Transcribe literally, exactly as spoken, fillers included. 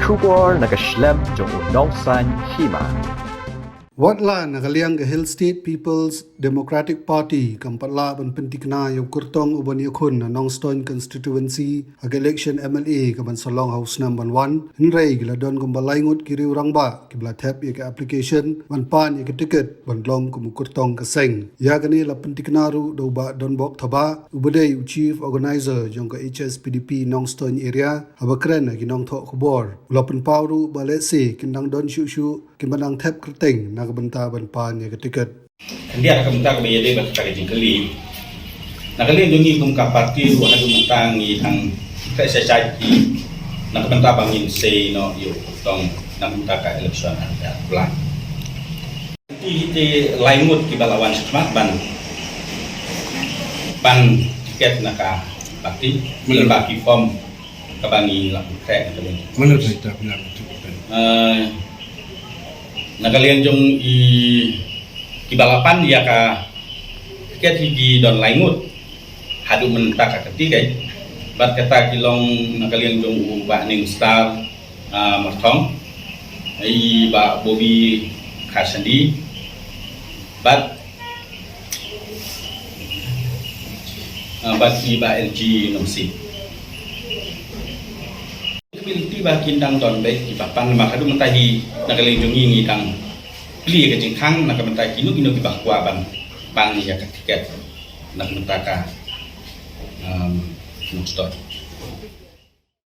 Khubor na ka shlem jong u nongsan hima. Wat la na ka liang ka Hill State People's Democratic Party kam pat lah ban pynthikna ïa u kyrtong uban ïakhun na Nongstoiñ constituency ha ka election M L A kaban sa long ha u snem ban wan, hynrei ki la don kumba lai ngut ki riew rangbah kiba la thep ïa ka application ban pan ïa ka ticket ban long kum u kyrtong ka seng. Ïa kane la pynthikna ruh da u Bah Donbok Thabah uba dei u chief organizer jong ka H S P D P Nongstoiñ area, haba kren ha ki nongthoh khubor. U la pynpaw ruh ba lehse kin dang don shuh shuh kiba dang thep kyrteng na ka bynta ban pan ïa ka ticket. Khyndiat ka bynta kaba ïadei bad ka jingkylli. Na ka liang jong ngi kum ka party ruh haduh mynta ngi dang trei shai shai ki na ka bynta ba ngin sei noh ïa u kyrtong na ka bynta ka election ha ka plan. Ki te lai ngut kiba la wan shakhmat ban pan tiket na ka party. Mano? Lyngba ki form kaba ngi la pyntrei na ka liang. Mano ta ita bilang tu kan? Eh, na ka liang jong i kiba la pan ïa ka tiket hi ki don lai ngut. Haduh mynta ka kti kai. Bad kata ki long na ka liang jong u Bah Ningstar, ah, Marthong, i Bah Bobby Kharshandy, bad, ah, bad i Bah L G Nongsi. Community ba kin dang don bad kiba pan, ma haduh mynta hi na ka liang jong ngi ngi dang plie ka jingkhang na ka bynta kino kino kiba kwah ban pan ïa ka tiket na ka bynta ka, um, Nongstoiñ.